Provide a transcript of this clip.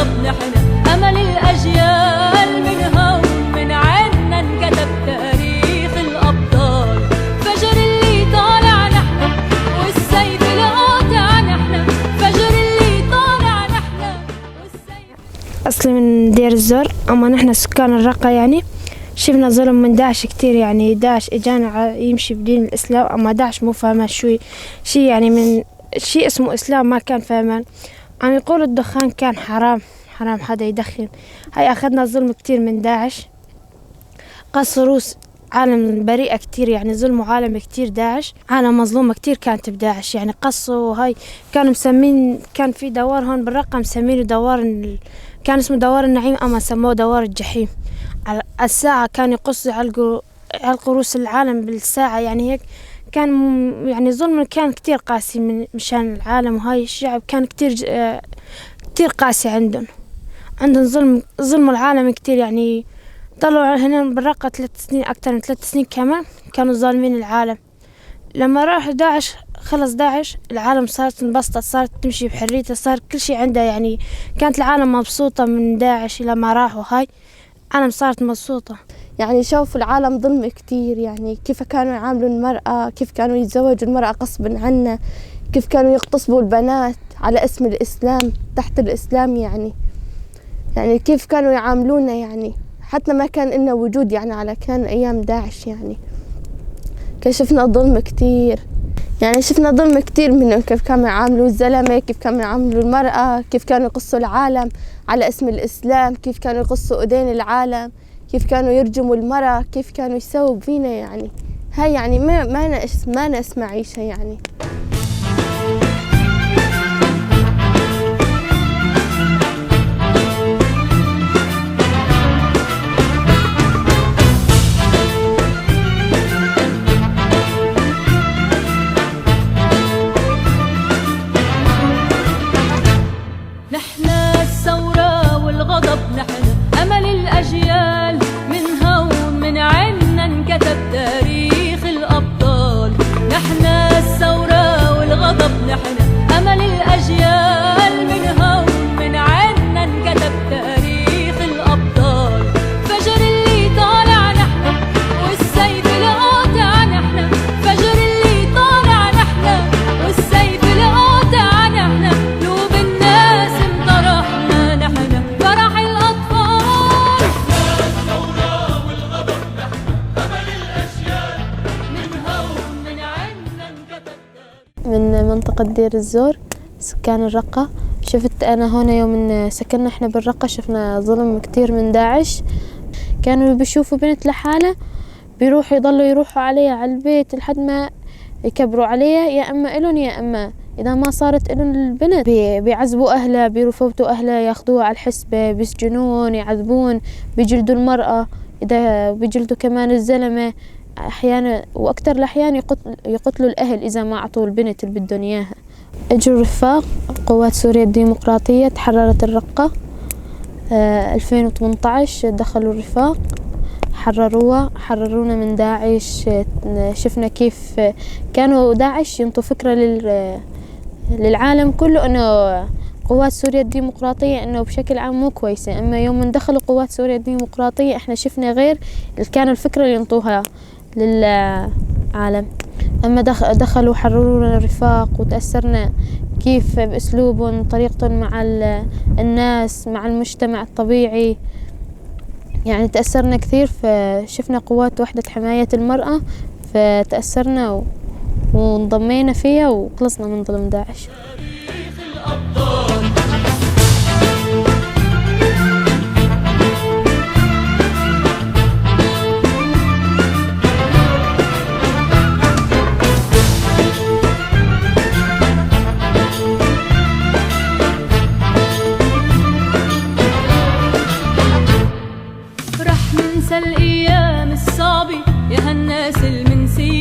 والغضب، نحن أمل الأجيال. من هون من عنا انكتب تاريخ الأبطال. فجر اللي طالع نحن والسيف القاطع، نحن فجر اللي طالع نحن والسيف. أصلي من دير الزور، أما نحن سكان الرقة يعني شفنا ظلم من داعش كتير. يعني داعش إجانا يمشي بدين الإسلام، أما داعش مو فاهمة شو شي، يعني من شي اسمه إسلام ما كان فاهمان. عم يقولوا الدخان كان حرام، حرام حدا يدخن. هاي أخذنا ظلم كتير من داعش، قص روس عالم بريئة كتير، يعني ظلموا عالم كتير داعش، عالم مظلومة كتير كانت بداعش. يعني قصوا هاي كانوا مسمين، كان في دوار هون بالرقة مسمينه دوار، كان اسمه دوار النعيم أما سموه دوار الجحيم. على الساعة كانوا يقصوا يعلقوا روس العالم بالساعة، يعني هيك كان يعني ظلم كان كتير قاسي من مشان العالم. وهاي الشعب كان كتير كتير قاسي، عندهم ظلم العالم كتير. يعني طلعوا هنا بالرقة 3 سنين، أكتر من 3 سنين كمان كانوا ظالمين العالم. لما راح داعش خلص داعش العالم صارت انبسطت، صارت تمشي بحريتها، صار كل شيء عندها. يعني كانت العالم مبسوطة من داعش لما راحوا، هاي العالم صارت مبسوطة. يعني شوفوا العالم ظلم كتير، يعني كيف كانوا يعاملوا المرأة، كيف كانوا يتزوجوا المرأة غصبا عنا، كيف كانوا يغتصبوا البنات على اسم الإسلام تحت الإسلام، يعني كيف كانوا يعاملونا، يعني حتى ما كان لنا وجود يعني على كان أيام داعش. يعني كشفنا ظلم كتير، يعني شفنا ظلم كتير منهم، كيف كانوا يعاملوا الزلمة، كيف كانوا يعاملوا المرأة، كيف كانوا يقصوا العالم على اسم الإسلام، كيف كانوا يقصوا أذين العالم، كيف كانوا يرجموا المرأة، كيف كانوا يسووا فينا. يعني هاي يعني ما ناس معيشة يعني. نحن الثورة والغضب، نحن أمل الأجيال. من هون من عنا انكتب تاريخ الأبطال. نحن الثورة والغضب، نحن أمل الأجيال. من هون من عنا انكتب تاريخ الأبطال. فجر اللي طالع نحن والسيف القاطع، نحن فجر اللي طالع نحن والسيف القاطع، نحن قلوب الناس انطرحنا، نحن فرح الأطفال. الثورة والغضب، نحن أمل الأجيال. من هون من عنا انكتب. من منطقة دير الزور، سكان الرقة. شفت أنا هنا يوم سكننا إحنا بالرقة شفنا ظلم كتير من داعش. كانوا بيشوفوا بنت لحالها بيروحوا يضلوا يروحوا عليها على البيت لحد ما يكبروا عليها، يا أما إلهم يا أما إذا ما صارت إلهم البنت بيعذبوا أهلها، بيفوتوا أهلها ياخذوها على الحسبة، بيسجنون، يعذبون، بيجلدوا المرأة، إذا بيجلدوا كمان الزلمة أحيانا، وأكثر الأحيان يقتلوا الأهل إذا ما أعطوا البنت اللي بدهم إياها. اجوا الرفاق قوات سوريا الديمقراطية، تحررت الرقة 2018، دخلوا الرفاق حرروها، حررونا من داعش. شفنا كيف كانوا داعش ينطوا فكرة للعالم كله إنه قوات سوريا الديمقراطية إنه بشكل عام مو كويسة، أما يوم من دخلوا قوات سوريا الديمقراطية إحنا شفنا غير اللي كانوا الفكرة اللي ينطوها للعالم. أما دخلوا حررونا الرفاق وتأثرنا كيف بأسلوبهم، طريقتهم مع الناس، مع المجتمع الطبيعي، يعني تأثرنا كثير. فشفنا قوات وحدة حماية المرأة فتأثرنا وانضمينا فيها وخلصنا من ظلم داعش. رح ننسى الأيام الصعبة يا هالناس المنسية.